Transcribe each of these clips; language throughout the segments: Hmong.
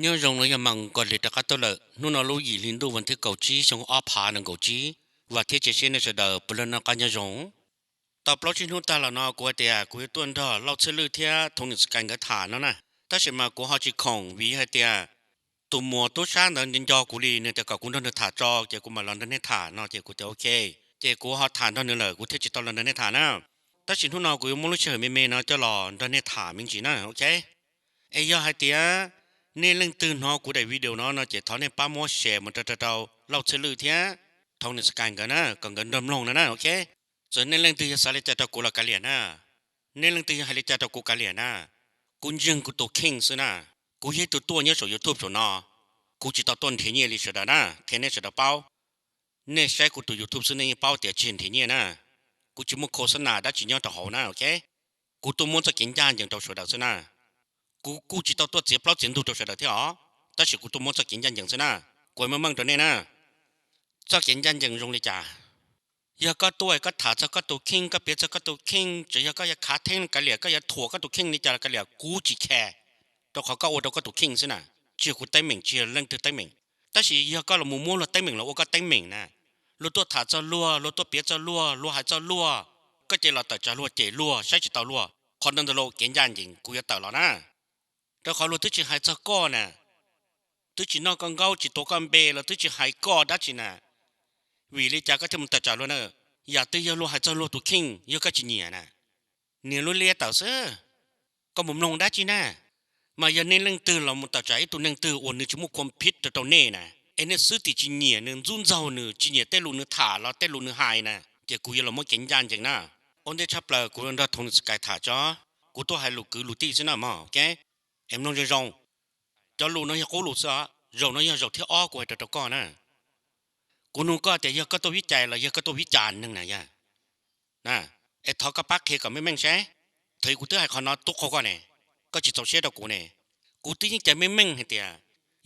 Nyob zoo no yog Mees Kos Lis rov qab tuaj lawm. Hnub no lub yim hli ntuj vas thib kaum tsib xyoo ob phav nees nkaum tsib, vam thiab cia siab nej sawv daws puav leej noj qab nyob zoo. Tau plaub tsib hnub tag los no kuv hais tias kuv yuav tuaj nrog Lauj Txhiaj Lwj thiab Thoob Nis Kais nkawd tham no na, tab sis mas kuv ho tsis khoom vim hais tias tus muam tub sab ntawd nco nco kuv li, nws tias kom kuv nrog nws tham tso, ces kuv mam los nrog nej tham no, ces kuv tias ok. Ces kuv ho tham nrog nws lawm kuv thiaj tsis tau los nrog nej tham na. Tab sis hnub no kuv yuav muab lub sij hawm me me no coj los nrog nej tham me ntsis na, ok. Es yog hais tias nej leej twg hnov kuv daim video no no ces thov nej pab muab share mus rau rau rau Lauj Txhiaj Lwj thiab Thoob Nis Kais nkawd na, kom nkawd nrog mloog no na, ok. Txawm nej leej twg yog xav li cas rau kuv los kav liam na, nej leej twg yog hais li cas rau kuv kav liam na. Kuv ntseeg kuv tus kheej xwb na. Kuv yog ib tug tuaj nyob saum YouTube saum no, kuv tsis tau tuaj nrhiav nyiaj li sawv daws na, qhia nej sawv daws paub. Nej saib kuv tus YouTube xwb nej yeej paub tias tsis nrhiav nyiaj na. Kuv tsis muaj khos xab nas dab tsi nyob rau hauv na, ok. Kuv tuaj muab txoj kev ncaj ncees rau sawv daws xwb na. Kuv kuj tsis tau tuaj txiav plaub txiav ntug rau sawv daws thiab os, tab sis kuv tuaj muab txoj kev ncaj ncees xwb na. Kuv meej meej rau nej na, txoj kev ncaj ncees zoo li cas? Yog koj tuaj koj tham txog koj tus kheej, koj piav txog koj tus kheej, tsis yog koj yuav khav theeb kav liam, koj yuav thuam koj tus kheej li cas los kav liam, kuv tsis care, rau qhov koj ua rau koj tus kheej xwb na. Tsis yog kuv teeb meem, tsis yog leej twg teeb meem. Tab sis yog koj los mus muab luag teeb meem los ua koj teeb meem na, luag tuaj tham txog luag, luag tuaj piav txog luag, luag hais txog luag, koj cia li los tawm tsam luag, cem luag, saib tsis taus luag, qhov ntawd ntawd los kev ncaj ncees kuv yuav tawm los na. Rau qhov luag twb tsis hais txog koj na, twb tsis noj koj nkaub tsis tuav koj npe los twb tsis hais koj dab tsi na, vim li cas koj thiaj mus tawm tsam luag na? Yam twg yog luag hais txog luag tus kheej yog koj tsis nyiam na? Nias lub liab tawm xwb, koj mus mloog dab tsi na? Mas yog nej leej twg los mus tawm tsam ib tug neeg twg uas nws tsis muaj khuam phij rau rau nej na, es nej xwb tim tsis nyiam nws, ntxub ntxaug nws, tsis nyiam tej lus nws tham los tej lus nws hais na, ces kuv yuav los muab kev ncaj ncees na. Ua ntej tshaj plaws kuv nrog Thoob Nis Kais tham tso, kuv tuaj hais lus kwv lus tij xwb na mog, ok. Es mloog zoo zoo, cov lus no yog qub lus xwb os, zaum no yog zaum thib ob kuv hais rau rau koj na. Kuv nug koj tias yog koj tuaj vib cai los yog koj tuaj vib cas neeg na yog? Es thov koj pab qhia kom meej meej saib. Thaum kuv twb hais qhov no tub qaug koj ne, koj tsis txaus siab rau kuv ne. Kuv twb yeej cais meej meej hais tias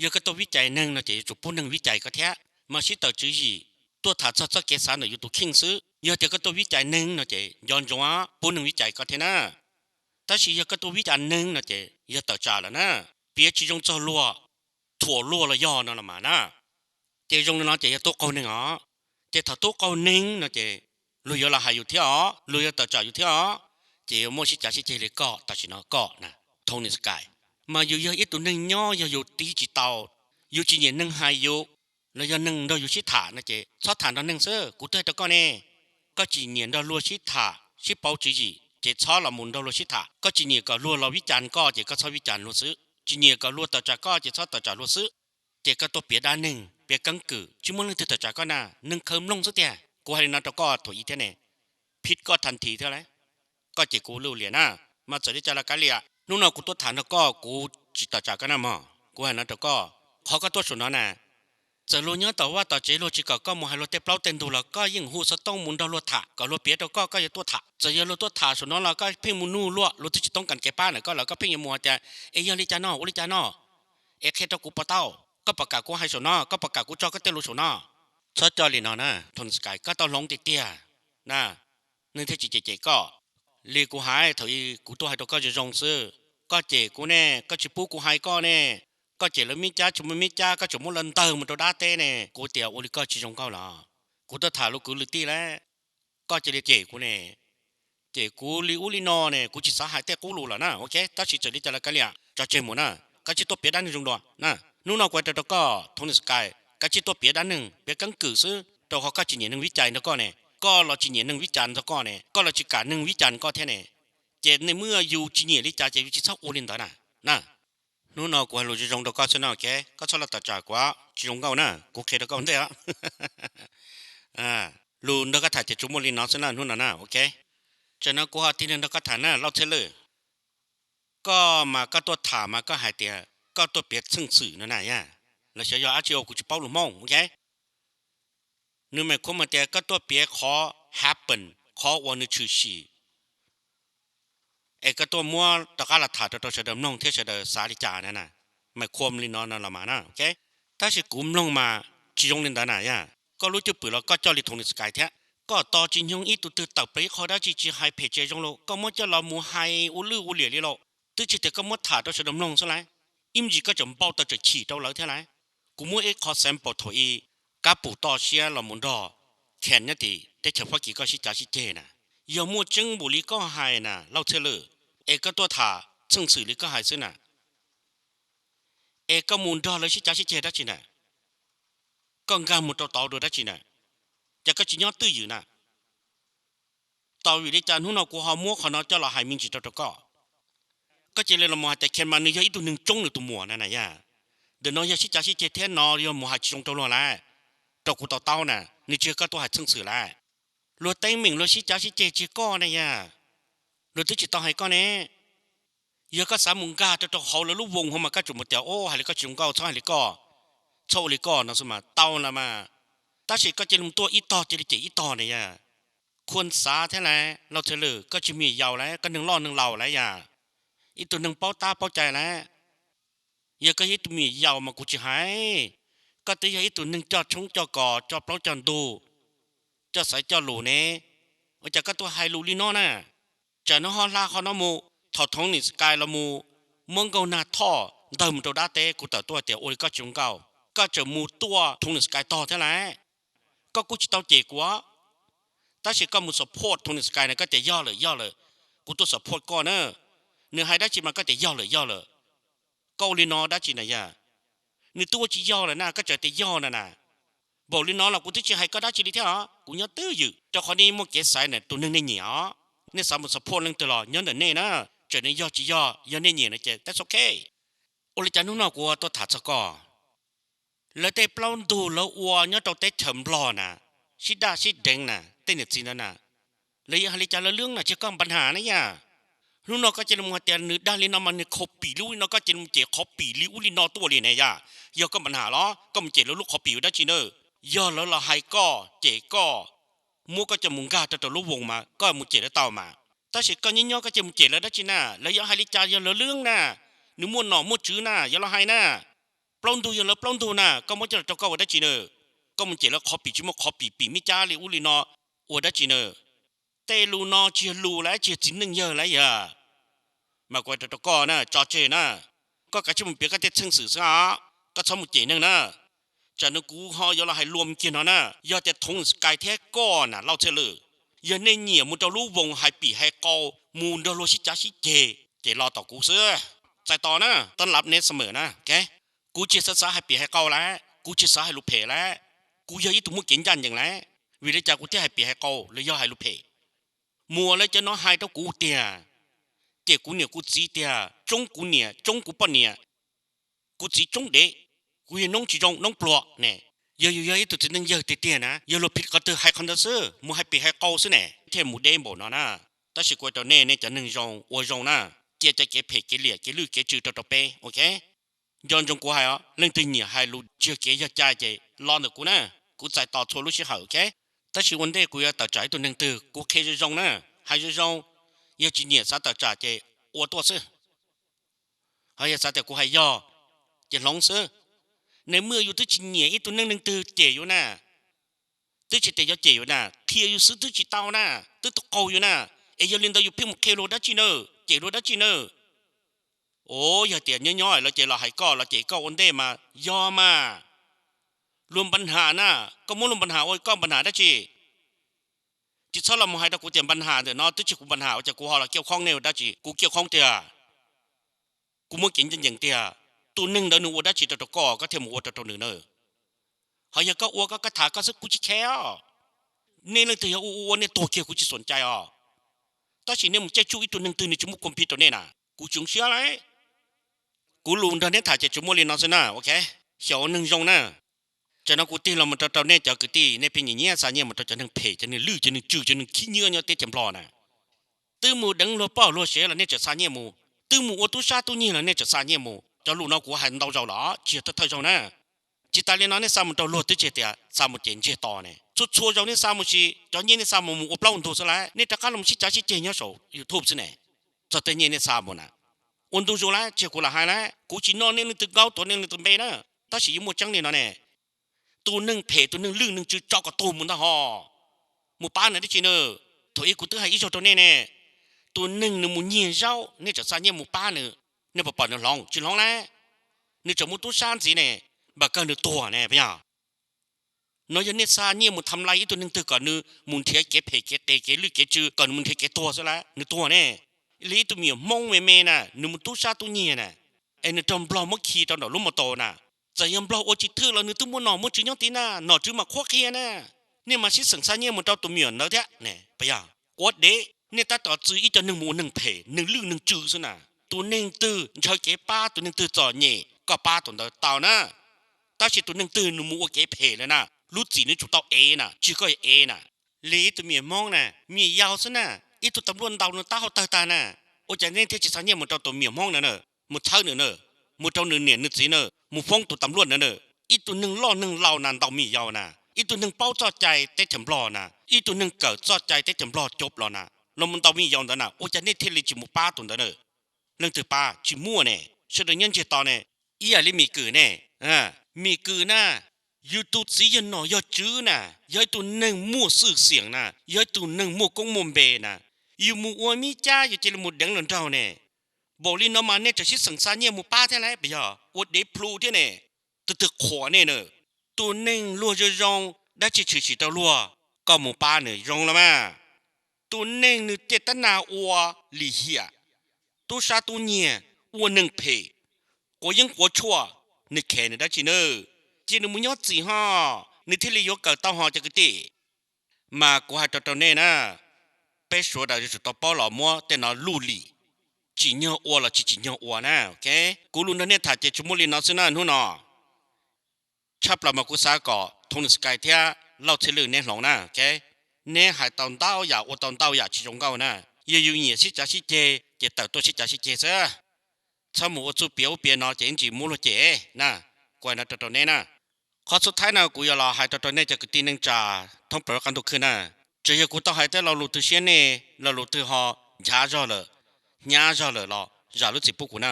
yog koj tuaj vib cai neeg no ces yuav tsum pub neeg vib cai koj thiab, mas sib tawm tswv yim, tuaj tham txog txoj kev xav ntawm yus tus kheej xwb. Yog tias koj tuaj vib cai neeg no ces nco ntsoov pub neeg vib cai koj thiab na. Tab sis yog koj tuaj vib cai neeg no ces yog tawm tsam lawm na, piav tsis zoo txog luag, thuam luag los yog no los mas na. Ces zoo li no ces yog tub qaug neeg os. Ces thaum tub qaug neeg no ces luag yuav los hais yus thiab os, luag yuav tawm tsam yus thiab os, ces yuav muaj sib cav sib ceg li koj tam sim no koj na, Thoob Nis Kais. Mas yus yog ib tug neeg nyob, yog yus tiv tsis tau, yus tsis nyiam neeg hais yus, los yog neeg nrog yus sib tham no ces txhob tham nrog neeg xwb. Kuv twb hais rau koj ne, koj tsis nyiam nrog luag sib tham sib pauv tswv yim ces txhob los mus nrog luag sib tham. Koj tsis nyiam kom luag los vib cai koj ces koj txhob vib cai luag xwb. Tsis nyiam kom luag tawm tsam koj ces txhob tawm tsam luag xwb. Ces koj tuaj piav dab neeg, piav keeb kwm, tsis muaj leej twg tawm tsam koj na, neeg khaws mloog xwb tiag. Kuv hais li no rau koj thaum ub thiab ne, phij koj thas this thiab lauj. Koj cem kuv lwj liam na, mas txawm li cas los kav liam, hnub no kuv tuaj tham nrog koj kuv tsis tawm tsam koj na mog. Kuv hais no rau koj, qhov koj tuaj saum no na, txawm luag nyob tom vaj tom tsev luag tsis kom koj mus hais luag tej plaub tej ntug los koj yeej hu xov tooj mus nrog luag tham kom luag piav rau koj, koj yuav tuaj tham. Txawm yog luag tuaj tham saum no los koj pheej mus nug luag, luag twb tsis toob kas kev pab ntawm koj los koj pheej yuav mus hais tias es yog li cas no, ua li cas no, es qhia rau kuv puas tau? Koj puas kam kuv hais saum no? Koj puas kam kuv tso koj tej lus saum no? Txhob coj li no na, Thoob Nis Kais, koj tau hloov tiag tiag na, neeg thiaj tsis cem cem koj. Li kuv hais thaum ub kuv tuaj hais rau koj zoo zoo xwb, koj cem kuv ne, koj tsis pub kuv hais koj ne, koj cem lawv mib cab tsis muaj mib cab, koj tseem muab lawv ntawg mus rau dab teb ne, kuv tias ua li koj tsis zoo nkauj los? Kuv tuaj tham lus kwv lus tij lawm, koj cia li cem kuv ne, cem kuv li ub li no ne, kuv tsis xav hais tej qub lus lawm na, ok, tab sis txawm li cas los kav liam, tso tseg mus na, koj tsij tuaj piav dab neeg zoo dua na. Hnub no kuv hais rau rau koj Thoob Nis Kais, koj tsij tuaj piav dab neeg, piav keeb kwm xwb, rau qhov koj tsis nyiam neeg vib cai nrog koj ne, koj los tsis nyiam neeg vib cai nrog koj ne, koj los tsis kam neeg vib cai koj thiab ne, ces nej muab yus tsis nyiam li cas ces yus tsis txhob ua li ntawd na, na. Hnub no kuv hais lus zoo zoo rau koj xwb no, ok, koj txhob los tawm tsam kuv, tsis zoo nkauj na, kuv qhia rau koj ua ntej os. Lus nrog koj tham ces tsuas muaj li no xwb na hnub no na, ok. Tsam no kuv ho tig nrog koj tham na Lauj Txhiaj Lwj. Koj mas koj tuaj tham mas koj hais tias koj tuaj piav txheej xwm no na yog, los xyov yog dab tsi, kuv tsis paub lus Hmoob, ok. Nws mas khuam mas tias koj tuaj piav qhov happen, qhov uas nws tshwm sim, es koj tuaj muab rov qab los tham rau rau sawv daws mloog thiab sawv daws xav li cas na, mas khuam li no no los mas na, ok. Tab sis kuv mloog mas tsis zoo li ntawd na yog, koj lub cwj pwm los koj coj li Thoob Nis Kais thiab. Koj tos tsis nyoog ib tug twg tawm plaws ib qho dab tsi tsis hais phem tsis zoo los koj muab coj los mus hais ua lwj ua liam li los, twb tsis tias koj muab tham rau sawv daws mloog xwb lauj. ib me ntsis koj tseem npau taws tseem chim rau lawv thiab lauj. Kuv muab ib qho sample thaum i kab pum toj siab los mus nrog Khees nyob tim teb chaws Fab Kis koj sib cav sib ceg na. Yog muaj tseeb npaum li koj hais na Lauj Txhiaj Lwm, es koj tuaj tham txheej xwm li koj hais xwb na, es koj mus nrog lawv sib cav sib ceg dab tsi na? Koj nkag mus rau tod dua dab tsi na? Ces koj tsis nyob twj ywm na. Tau vim li cas hnub no kuv ho muab qhov no coj los hais me ntsis rau rau koj? Koj cia li los mus hais tias Khees mas nws yog ib tug neeg tsoob nws tus muam na na yog. Ntawm no yog sib cav sib ceg thiab no yog mus hais tsis zoo rau luag lawm, rau kuv to taub na, nws tsis yog koj tuaj hais txheej xwm lawm. Luag teeb meem luag sib cav sib ceg tsis yog koj na yog. Luag twb tsis tau hais koj ne. Yog koj xav mus nkag rau rau hauv lawv lub voos ho mas koj tsuas mus tias, o, hais li koj tsis zoo nkauj, txhob hais li koj, txhob ua li koj no xwb mas tau los mas. Tab sis koj cia li mus tuaj ib tog cia li cem ib tog na yog. Khuv xav thiab lauj, Lauj Txhiaj Lwm, koj tsis me nyuam yaus lawm, koj neeg loj neeg laus lawm yog. Ib tug neeg paub tab paub cai lawm. Yog koj yog ib tug me nyuam yaus mas kuv tsis hais. Koj twb yog ib tug neeg coj tshoob coj kos, coj plaub coj ntug, coj xaiv coj lus ne, ua cas koj tuaj hais lus li no na? Tsam no ho hla qhov no mus, thaum Tony Sky los mus muab Nkauj Nag Thoj ntawg mus rau dab teb, kuv tawm tuaj tias ua li koj tsis zoo nkauj, koj tseem mus tuaj Tony Sky tog thiab lauj. Koj kuj tsis tau cem kuv, tab sis koj mus support Tony Sky na, koj tias yog lawm yog lawm, kuv tuaj support koj na. Nws hais dab tsi mas koj tias yog lawm yog lawm. Koj ua li no dab tsi na yog? Nws twb ua tsis yog lawm na, koj tseem tias yog na na. Npaum li no los kuv twb tsis hais koj dab tsi li thiab os, kuv nyob twj ywm, rau qhov nej muaj kev xaiv na tus neeg nej nyiam os. Nej xav mus support leej twg los nyob ntawm nej na, tseem nws yog tsis yog, yog nej nyiam no ces that's ok. Ua li cas hnub no kuv tuaj tham txog koj? Lawv tej plaub ntug lawv ua nyob rau teb chaws Nplog na, sib daj sib deev na, tej niam txiv ntawd na, lawv yuav hais li cas lawv lwb na, tsis yog koj npa nham na yog. Hnub no koj cia li mus hais tias nws dag li no mas nws copy li ub li no, koj cia li mus cem copy li ub li no tuaj li ne yog. Yog koj npa nham los koj mus cem lawv lub copy ua dab tsi na? Yog lawv los hais koj cem koj, muab koj coj mus nkag rau rau lub voos mas koj mus cem lawv tau mas. Tab sis koj nyob nyob koj cia li mus cem lawv dab tsi na? Lawv yuav hais li cas yog lawv lwb na, nws muaj nom muaj tswv na, yuav los hais na. Plaub ntug yog lawv plaub ntug na, koj muab coj los rau koj ua dab tsi na? Koj mus cem lawv copy tsis muaj copy, pim mib cab li ub li no ua dab tsi na? Tej lus no tsis yog lus lawm, tsis yog txiv neej yawg lawm yog. Mas kuv hais rau rau koj na, tso tseg na, koj kav tsij mus piav koj tej txheej xwm xwb os, koj txhob mus cem neeg na. Tsam no kuv ho yuav los hais lus kiag no na, yog tias Tony Sky thiab koj na Lauj Txhiaj Lwm, yog nej nyiam mus rau lub voos hais pim hais qau, mus nrog luag sib cav sib ceg, ces los tom kuv xwb. Txais tos na, toj lab neb xav mem na. Kuv tsis xav xav hais pim hais qau lawm, kuv tsis xav hais lus phem lawm, kuv yog ib tug muaj kev ncaj ncees lawm. Vim li cas kuv thiaj hais pim hais qau los yog hais lus phem? Muam lawv cov no hais rau kuv tiag, ces kuv niam kuv txiv tiag, tsoob kuv niam tsoob kuv poj niam, kuv txiv tsoob dev, kuv yog noob tsis zoo noob pluag ne. Yog yus yog ib tug txiv neej yawg tiag tiag na, yog luag phim qhov twg hais qhov ntawd xwb, mus hais pim hais qau xwb ne, thiaj mus deb npaum no na. Tab sis kuv hais rau nej, nej cov neeg zoo ua zoo na, cia cov kev phem kev liam kev lwj kev tsw rau rau peb, ok? Nco ntsoov kuv hais os, leej twg nyiam hais lus tsis yog kev yog cai ces los ntawm kuv na, kuv txais tos txhua lub sij hawm, ok? Tab sis ua ntej kuv yuav tawm tsam ib tug neeg twg, kuv qhia zoo zoo na, hais zoo zoo, yog tsis nyiam xav tawm tsam ces ua tuaj xwb. Ho yog xav tias kuv hais yog, ces hloov xwb. Nws muaj yus twb tsis nyiam ib tug neeg, neeg twg cem yus na, twb tsis tias yuav cem yus na, qhia yus xwb twb tsis tau na, twb tus qaug yus na, es yog li ntawd yus pheej mus qhia luag dab tsi na, cem luag dab tsi na? Os, yog tias nyob nyob lawv ces los hais koj los cem koj ua ntej mas yog mas, luag npa nham na, koj muab luag npa nham ua koj npa nham dab tsi? Tsis txhob los mus hais rau kuv tias npa nham ntawm no, twb tsis kuv npa nham ua cas kuv ho los kiaj khoob nej ua dab tsi? Kuv kiaj khoob tiag, kuv muaj kev ncaj ncees tiag. Tus neeg ntawd nws ua dab tsi rau rau koj, koj thiaj mus ua rau rau nws na? Ho yog koj ua koj, koj tham koj xwb kuv tsis khe os. Nej leej twg yog ua ua ua nej tuag kiag kuv tsis xav cai os. Tab sis nej mus caij tsuj ib tug neeg twg nws tsis muaj kua npis rau nej na, kuv tsis zoo siab lauj. Kuv lus nrog neb tham ces tsuas muaj li no xwb na, ok? Xyaum ua neeg zoo na. Tsam no kuv tig los mus rau rau nej cov kwv tij, nej pheej nyiam nyiam xa nyiaj mus rau cov neeg phem, cov neeg lwj, cov neeg tsw, cov neeg khib nyiab nyob teb chaws Nplog na. Twb mus deev luag poj luag sev los nej tseem xa nyiaj mus, twb mus ua tub sab tub nyiag los nej tseem xa nyiaj mus. Cov lus no kuv hais ntau zaus los tsis yog thawj thawj zaug na. Tsis tas li no nej xa mus rau luag twb tsis tias xa mus ces ntsiag to ne. Txhua txhua zaus nej xa mus sis cov nyiaj nej xa mus mus ua plaub ntug xwb lauj, nej rov qab los sib cav sib ceg nyob saum YouTube xwb ne. Txog tej nyiaj nej xa mus na, ua ntu zus lauj, tsis yog kuv lam hais lauj, kuv tsis noj nej leej twg nkaub tuav nej leej twg npe na. Tab sis yuav muaj tseeb li no ne, tus neeg phem tus neeg lwj neeg tsw tso kom tuag mus ntag ho. Mus pab nws dab tsi na? Thaum ub kuv twb hais ib zaug rau nej ne, tus neeg nws mus nyiag zaub nej tseem xa nyiaj mus pab nws, nej puas pom nws hloov? Tsis hloov lauj. Nws tseem muaj tub sab ntxiv ne, npam kawg nws tuag ne puas yog? No yog nej xa nyiaj mus tham lais ib tug neeg twg kom nws mus nrhiav kev phem kev qias kev lwj kev tsw, kom nws mus nrhiav kev tuag xwb las, nws tuag ne. Li ib tug me nyuam Hmoob me me na, nws mus tub sab tub nyiag na, es nws raug Nplog muab khi rau nram lub mos taus na. Txawm yog Nplog ua tsis thwj los nws twb muaj nom muaj tswv nyob tid na, nom tswv mas qhuab qhia na. Nej mas sib xeem xa nyiaj mus rau tus me nyuam ntawd thiab ne puas yog? Quav dev, nej tab tom txwv ib co neeg mus ua neeg phem neeg lwj neeg tsw xwb na. Tus neeg twg ntshaw kev pab, tus neeg twg txom nyem, koj pab tus ntawd tau na. Tab sis tus neeg twg nws mus ua kev phem lawm na, lub txim nws tsum tau ev na, tsis koj yuav ev na. Li ib tug me nyuam Hmoob na, me nyuam yaus xwb na, ib tug tas luaj ntaus nws taub hau tawg tag na, ua cas nej thiaj tsis xa nyiaj mus rau tus me nyuam Hmoob ntawd na, mus txhawb nws na, mus rau nws niam nws txiv na, mus foob tus tas luaj ntawd na? Ib tug neeg loj neeg laus na ntaus me nyuam yaus na, ib tug neeg paub txoj cai teb chaws Nplog na, ib tug neeg kawm txoj cai teb chaws Nplog cov los na, los mus ntaus me nyuam yaus ntawd na, ua cas nej thiaj li tsis mus pab tus ntawd na? Leej twg pab? Tsis muaj ne. Sawv daws nyob ntsiag to ne. Ib yam li Mim Kwm ne, Mim Kwm na, yus tus txiv yog nom yog tswv na, yog ib tug neeg muaj xwm xiam na, yog ib tug neeg muaj koob muaj npe na, yus mus ua mib cab yus cia li mus deev los nraug ne. Npaum li no mas nej tseem sib xeem xa nyiaj mus pab thiab lauj, puas yog? Ua dev plhu thiab ne. Tus twg qhuas nej na? Tus neeg luag zoo zoo, dab tsi tshwm sim rau luag, koj mus pab nws zoo los mas. Tus neeg nws tej tab nas ua lim hiam, tub sab tub nyiag, ua neeg phem, quav yeeb quav tshuaj, nws khev nws dab tsi na? Cia nws mus nyob txim ho, nws thiaj li yuav kawm tau ho cov kwv tij. Mas kuv hais rau rau nej na, peb sawv daws yuav tsum tau paub los muab tej no luj lim, tsim nyog ua los tsis tsim nyog ua na. Kuv lus nrog nej tham ces tsuas muaj li no xwb na hnub no. Tshaj plaws mas kuv xav kom Thoo Sky thiab Lauj Txhiaj Lwj neb hloov na. Neb hais tau ntau yam ua tau ntau yam tsis zoo nkauj na. Yog yus nyiam sib cav sib ceg ces tawm tuaj sib cav sib ceg xwb. Txhob mus ua txuj piav ub piav no ces ib ntsis muab luag cem na. Kuv hais no rau rau neb na. Qhov xub thaib no kuv yuav los hais rau rau nej cov kwv tij neej tsa thoob plaws lub qab ntuj khwb na. Tsuas yog kuv tau hais tej lo lus twg siab nej, lo lus twg ho nchav zog lawm, hnyav zog lawm los zam lub txim pub kuv na.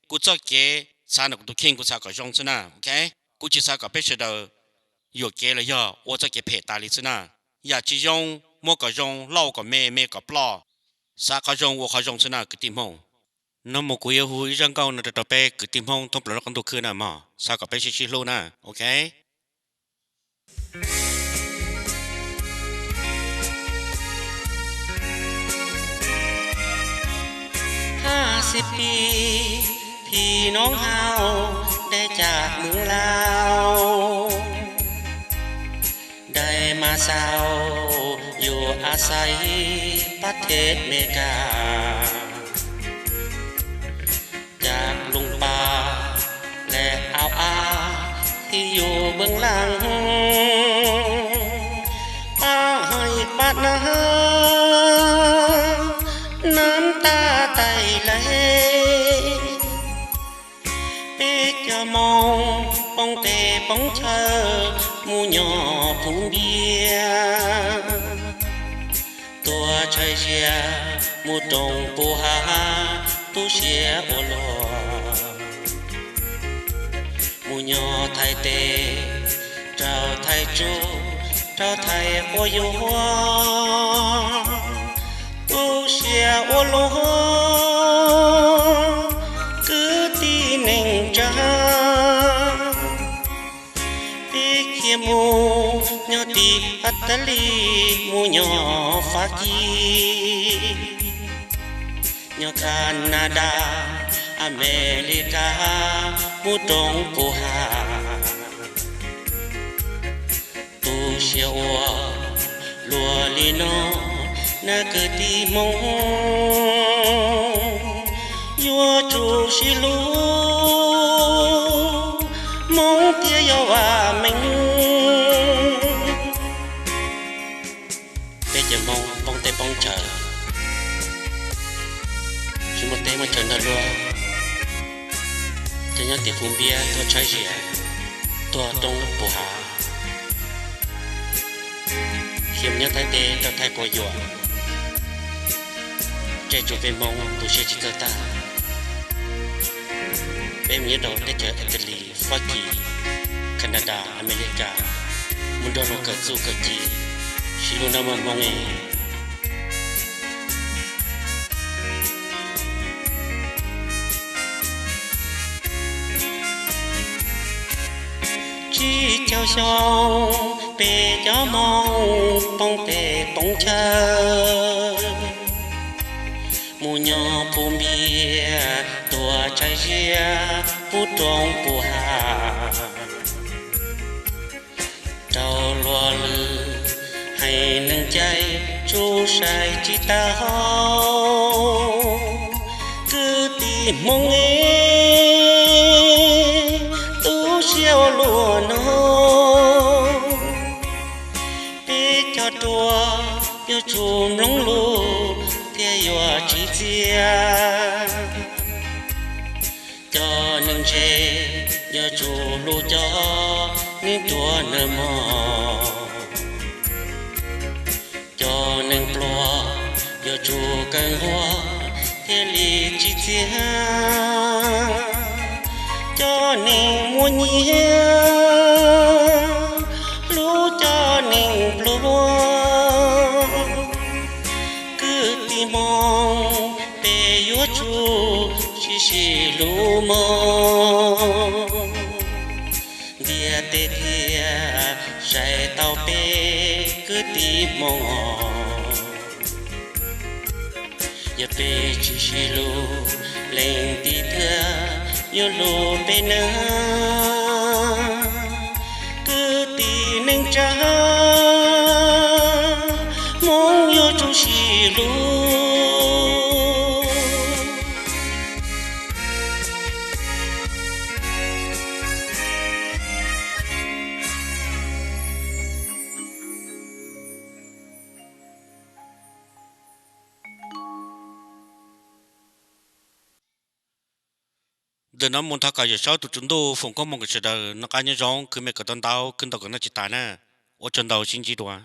Kuv txoj kev xav ntawm kuv tus kheej kuv xav kom zoo xwb na. Kuv tsis xav kom peb sawv daws yuam kev los yog ua txoj kev phem tas li xwb na. Yam tsis zoo muab kom zoo, lauj kom me, me kom ploj. Xav qhov zoo ua qhov zoo xwb na kwv tij Hmoob. Nov mus kuv yuav hu ib zaj nkauj no rau rau peb kwv tij Hmoob thoob plaws lub qab ntuj khwb na mog, xav kom peb sib sib hlub na. Ok. ห้าสิบปี พี่น้องเฮาได้จากเมืองลาว ได้มาเซาอยู่อาศัยประเทศเมกา จากลุงป้าและอาวอาที่อยู่เบื้องหลัง ป้าให้ปะนา น้ำตาไตไหล Peb cov Hmoob poob teb poob chaw mus nyob phum npias, tuaj tshaib zias mus roos puv hav, tu siab ua luaj. Mus nyob Thaib teb, rau Thaib tsuj, rau Thaib quas yuag, tu siab ua luag kwv tij neej tsa. Peb khiav mus nyob tim Astalis, mus nyob Fab Kis, nyob Kanadas, Amelikas, mus roos puv hav. Tu siab ua luaj li no, na kwv tij Hmoob, yuav tsum sib hlub, Hmoob thiaj yog vam meej. Peb cov Hmoob poob teb poob chaw, tsis muaj teb muaj chaw nrog luag, ces nyob tim phum npias tuaj tshaib zias, tuaj roos puv hav, khiav mus nyob Thaib teb rau Thaib quas yuag, tseg tsum peb Hmoob tu siab tsis txawj tag. Peb mus nyob rau teb chaws Astalis, Fab Kis, Kanadas, Amelikas, mus nrog luag kawm txuj kawm ci, sib hlub nawb mog Hmoob. Tsib caug xyoo peb cov Hmoob poob peb poob chaw, mus nyob puv npias tuaj tsaib ziab puv roob puv hav. Raug luag lwm haiv neeg cai tsum sai tsis tau. Kwv tij Hmoob es, tu siab ua luaj no, peb cov ruam yuav tsum mloog lus thiab yuav tsim txiaj. Cov neeg ntse yuav tsum hlub cov neeg ruam nawb mog. Cov neeg pluag yuav tsum kawg nquag thiaj li tsim txiaj. Cov neeg muaj nyiaj hlub cov neeg pluag. Kwv tij Hmoob, peb yuav tsum sib sib hlub mog. Ntiaj teb thiaj saib tau peb kwv tij Hmoob os. Yog peb tsis sib hlub, leej twg thiaj yuav hlub peb nawb? Kwv tij neej tsa, Hmoob yuav tsum sib hlub. Ntawm no mus thov kom Yawm Saub tus Tswv Ntuj foom koob hmoov rau sawv daws, noj qab nyob zoo, khwv me kom tau ntau, khwv ntau kom noj tsis tas na. Ua tsaug ntau, sib ntsib dua.